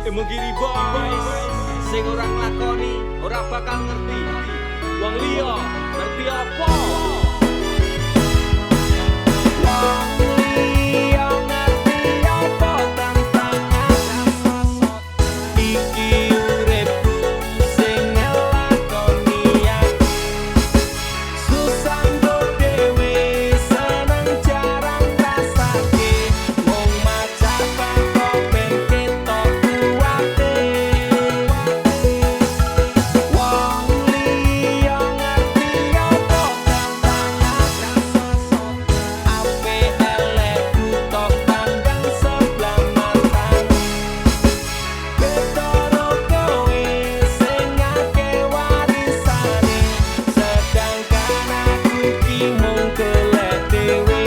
Imogiri Boys. Sing ora nglakoni ora bakal ngerti. Wong liya ngerti apa? Wong liya ngerti apa tentang aku? Iki uripku sing nglakoni aku. Susah nggo dhewe, seneng jarang rasake. Mung macapan kok ben ketok kuwate. Wong liya ngerti apa tentang aku? Apik elekku tok pandang sebelah matamu. Ketara kowe sing akeh warisane, sedangkan aku ki mung golek dhewe.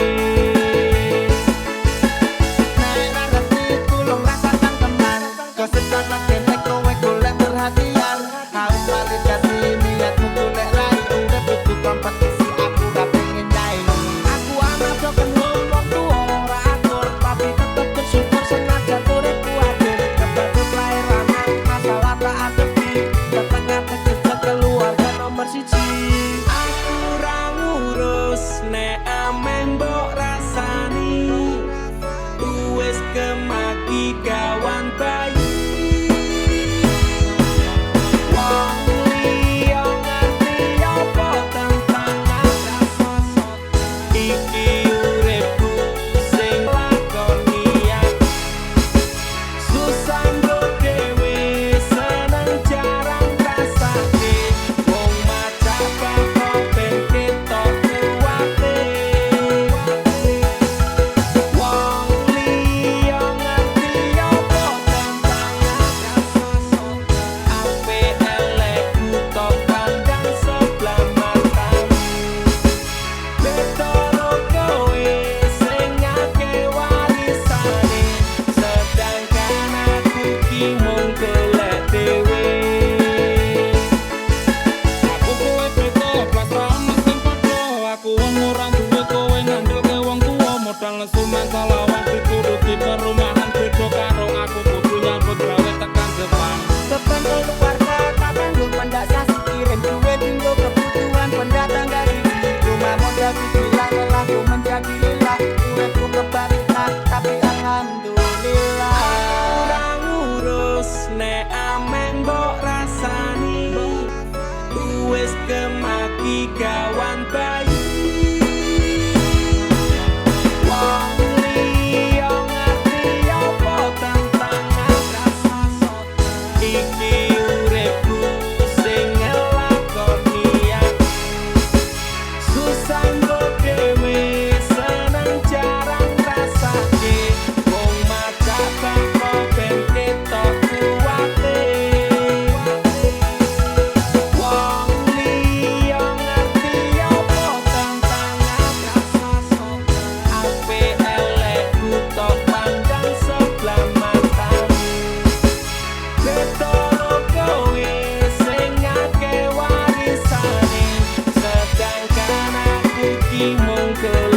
Nek ra ngerti tulung rasah cangkeman. Gosip sana kene kowe golek perhatian. Haus validasi niatmu golek rai. Urip kudu kompetisi, aku ra pengen nyaingi. Aku anak broken home, wong tuwa ora akur, tapi tetep bersyukur senajan uripku adil. Kebacut lahir lanang, masalah tak adepi. Ketengah jejak keluarga nomor siji. Aku ra ngurus nek ameh mbok rasani. Wis kemaki kawan bayi. Wong liya ngerti apa tentang aku? Iki uripku sing lakoni aku. Susah nggo dhewe, seneng jarang rasake. Wong macapan kok ben ketok kuwate. Wong liya ngerti apa tentang aku? Apik elekku tok pandang sebelah matamu. Ketara kowe sing akeh warisane, sedangkan aku ki mung golek dhewe. Aku kowe beda, blas ra ono sing padha. Aku wong ora duwe, kowe ngandelke wong tuwa. Modal nesu mental lawan dituruti perumahan, beda karo aku kudu nyambut gawe tekan Jepang. Beban keluarga tak tanggung pendak sasi, kirim duit dinggo kebutuhan pendatang gaji. Cuma modal cicilan lelahku menjadi lillah. Uripku kebalikan tapi alhamdulillah. Ora ngurus nek ameh mbok rasani. Wis kemaki kawan bayi. Wong liya ngerti apa tentang aku? Iki uripku sing nglakoni aku. Susah nggo dhewe, seneng jarang rasake. Wong macapan kok ben ketok kuwate. Wong liya ngerti apa tentang aku? Apik elekku tok pandang sebelah matamu. Ketara kowe sing akeh warisane, sedangkan aku ki mung golek